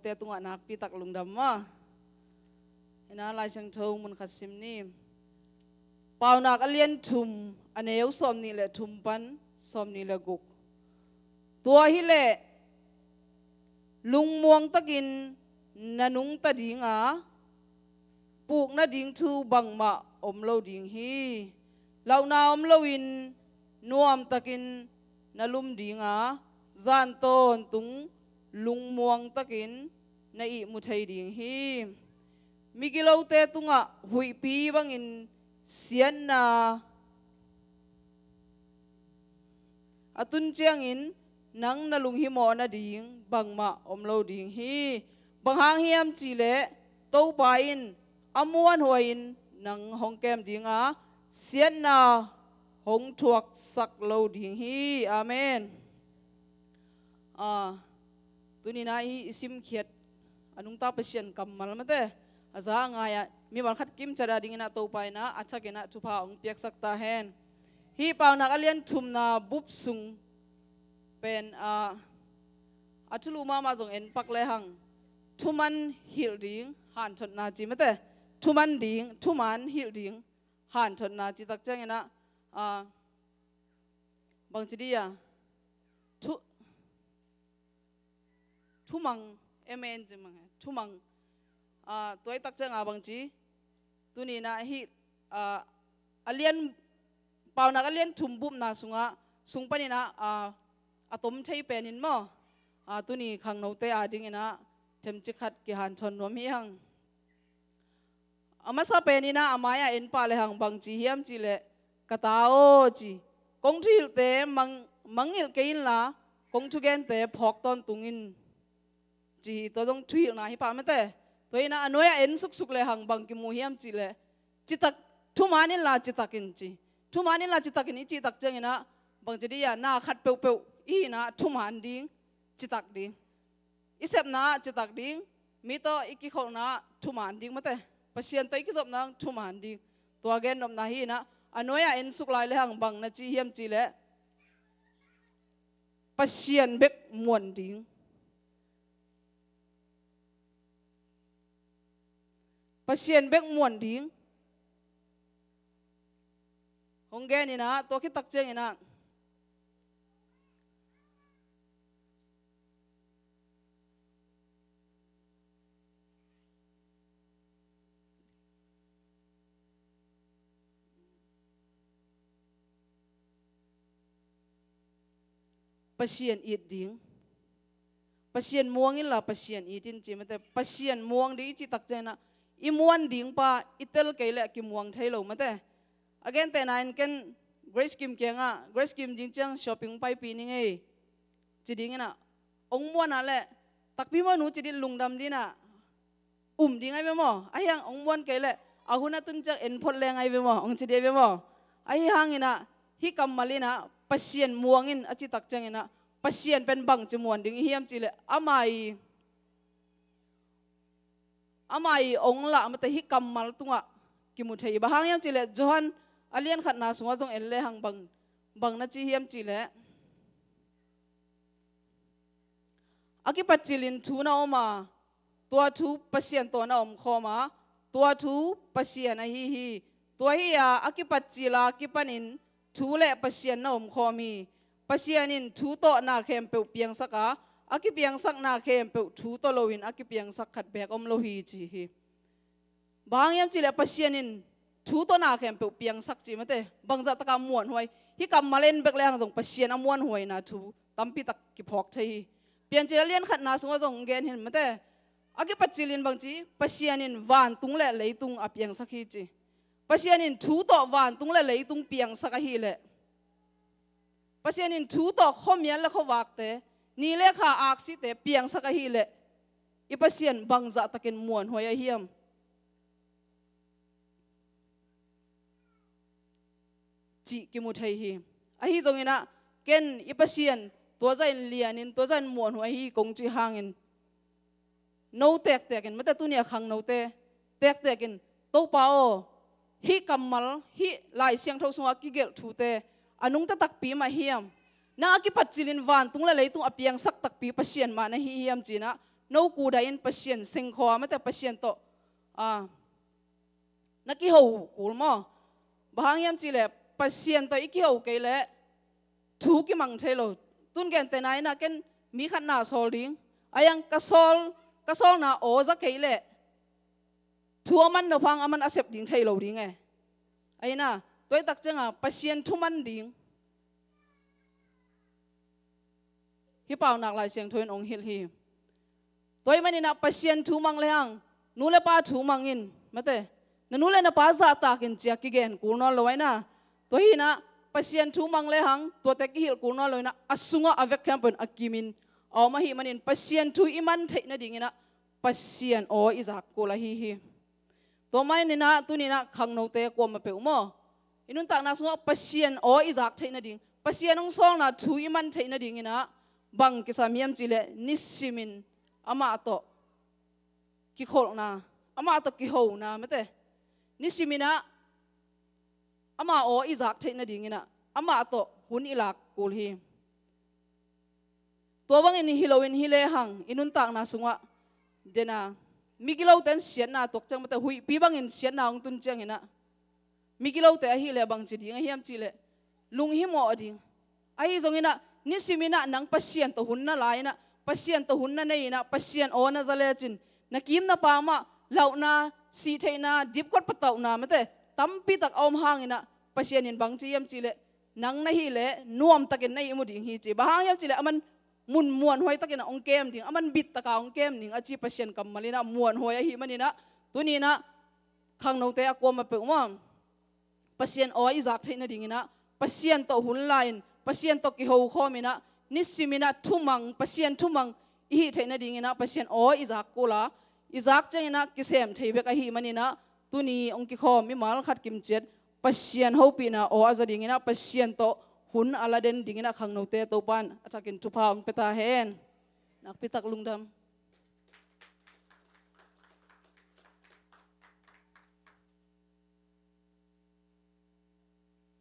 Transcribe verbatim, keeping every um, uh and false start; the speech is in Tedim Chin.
te tungah nakpi tak lungdam maw. Hi-in ah Lai Siangtho mun khat sim ni. Paunak a lian thum, a neu sawmnih le thum pan sawmnih le guk. Tua hileh lungmuang takin na nungta ding a, puk nading thu bangmah om lo ding hi. Lauhna om loin nuam takin na lum ding a, zan tawntung lungmuang takin na ihmu thei ding hi. Migilote tungah huihpi bangin siatna a tun ciangin nang na lunghimawh nading bangmah om lo ding hi. Bang hang hiam cihleh Topa in a muanhuai-in nang hong kem ding a, siatna hong thuaksak lo ding hi. Amen. Ah, tuni-in ah hih i simkhiat a nungta Pasian kammal mate, a za a ngai-ah mimal khat kimciat a dingin ah Topa in ah a thakin ah thupha hong piaksak ta hen. Hih Paunak a lian thumna bup sung pen, ah, a thulu mahmah zong en pak lehang, thuman hilh ding hanthotna ci mate. Thuman ding, thuman hilh ding hanthotna ci tak ciangin ah, ah, bangci dih a, thu, thumang, M A N G mang, thumang. Ah, tua i tak ciang a bangci, tuni-in ah hih, ah, a lian, Paunak a lian thum bupna sungah, sung panin ah, ah, a tom thei penin maw. Ah, tuni khangnote a dingin ah themcik khat kihanthawn nuam hi hang. A masa penin ah a mai-ah en pah lehang bangci hiam cihleh, ka ta aw ci, kong thuhilhte mang, mangngilh kei inla, kong thugente phawk tawntung in, ci hi. Tua zong thuhilhna hi pah mate. Tua in ah a nuai-ah en suksuk lehang bang kimu hiam cihleh, citak, thuman inla citak in ci. Thuman inla citak in i cih tak ciangin ah bangci dih a, na khat peuhpeuh i hihna thuman ding, citak ding. I sepna ah citak ding, mi tawh i kikholhna ah thuman ding mate. Pasian tawh i kizopna ah thuman ding. Tua gennopna hi-in ah, a nuai-ah en suk lai lehang bang na ci hiam cihleh, Pasian bek muan ding. Pasian bek muan ding. Hong gen in ah, tua khit tak ciangin ah, Pasian it ding. Pasian muang inla Pasian it in ci mate. Pasian muang ding i cih tak ciangin ah, i muan ding pa i tel kei leh kimuang thei lo mate. A gentehna in ken Grace Kim kiangah, Grace Kim, zing ciang shopping paipih ning ei, ci dingin ah, hong muan a leh, takpi maw nu, ci dih, lungdam dingin ah um ding ahi ve maw. Ahi hang hong muan kei leh, a hun a tun ciang en phot leng ahi ve maw, hong ci ding ahi ve maw. Ahi hangin ah, hih kammal in ah, Pasian muang in a cih tak ciangin ah, Pasian pen bangci muan ding i hiam cihleh, ama i, ama i hong lah mate, hih kammal tungah kimu thei hi. Bang hang hiam cihleh, Johan a lian khatna sungah zong en lehang bang, bang na ci hiam cihleh, a kipat cilin thu na om a, tua thu Pasian tawh na omkhawm a, tua thu Pasian ahi hi. Tua hi-a, a kipat cil a kipanin thu le Pasian na omkhawm hi. Pasian in thu tawh na khempeuh piangsak a, a kipiangsak na khempeuh thu tawh loin a kipiangsak khat beek om lo hi, ci hi. Bang hang hiam cihleh Pasian in thu tawh na khempeuh piangsak ci mate. Bangzah taka muanhuai. Hih kammal en bek lehang zong Pasian a muanhuaina thu tampi tak kiphawk thei hi. Piancil a lian khatna sungah zong gen hi mate. A kipat cilin bangci, Pasian in vantung le leitung a piangsak hi ci. Pasian in thu tawh vantung le leitung piangsak ahih leh, Pasian in thu tawh khuamial le khuavakte, ni le kha aksite piangsak ahih leh, i Pasian bangzah takin muanhuai ahi hiam, cih kimu thei hi. Ahi zongin ah, ken i Pasian tua zahin lianin, tua zahin muanhuai hi kong cih hangin, no tektekin, mate, tuni a khangnote tektekin, Topa aw, hih kammal, hih Lai Siangtho sungah kigelh thute a nungta takpi mah hiam? Nang a kipat cilin vantung le leitung a piangsak takpi Pasian mah na hi hiam, ci-in ah No kuda in Pasian sengkhaw a, mate, Pasian tawh, a, na kiho kul maw? Bang hang hiam cihleh Pasian tawh i kiho kei leh thu kimang thei lo. Tun gentehna in ah ken mi khat na sawl ding, a iang ka sawl, ka sawlna aw za kei leh thu a man nop hang a man a sep ding thei lo ding e. Ahi na, tua i tak cianga Pasian thu man ding. Hih paunak Lai Siangtho in hong hilh hi. Tua ahih manin ah Pasian thu mang lehang, nu le pa thu mang in, mate, na nu le na pa zahtakin ci-a kigen kul nawn lo ahi na. Tua hi in ah Pasian thu mang lehang tuate kihilh kul nawn lo in ah, a sungah a vek khempeuh in a kimin a om ahih manin Pasian thu i man theih nadingin ah Pasian aw i zak kul ahi hi. Tua manin ah tuni in ah khangnote kuamah peuh maw, i nuntakna sungah Pasian aw i zak theih nading, Pasian hong sawlna thu i man theih nadingin ah bang kisam hiam cihleh nisimin amah tawh kikholhna, amah tawh kihona, mate, nisimin ah ama aw i zak theih nadingin ah amah tawh hun i lak kul hi. Tua bangin hi loin hi lehang i nuntakna sungah, den a, migilote in siatna tuak ciang, mate, huihpi bangin siatna hong tun ciangin ah, migilote ahih leh bangci ding a hiam cihleh lunghimawh ding. Ahi zongin ah nisimin ah nang Pasian tawh hun na la in ah, Pasian tawh hun na nei in ah, Pasian aw na za lecin na kim na pam ah lauhna, sihtheihna, dipkuat patauhna, mate, tampi tak a om hangin ah Pasian in bangci hiam cihleh nang na hih leh nuamtakin na ihmu ding hi ci. Bang hang hiam cihleh a man mun muanhuai takin ah hong kem ding, a man bittaka hong kem ding a ci Pasian kammal in ah muanhuai ahih manin ah, tuni in ah khangnote a kuamah peuh maw, Pasian aw i zak theih nadingin ah Pasian tawh hun la in, Pasian tawh kiho khawm in ah, nisimin ah thumang, Pasian thumang i hih theih nadingin ah Pasian aw i zak kul a, i zak ciangin ah kisem thei bek ahih manin ah, tuni hong kikhawm mimal khat kimciat Pasian hopihna aw a za dingin ah Pasian tawh hun a la den dingin ah khangnote Topa in a thakin thupha hong pia ta hen. Nakpi tak lungdam.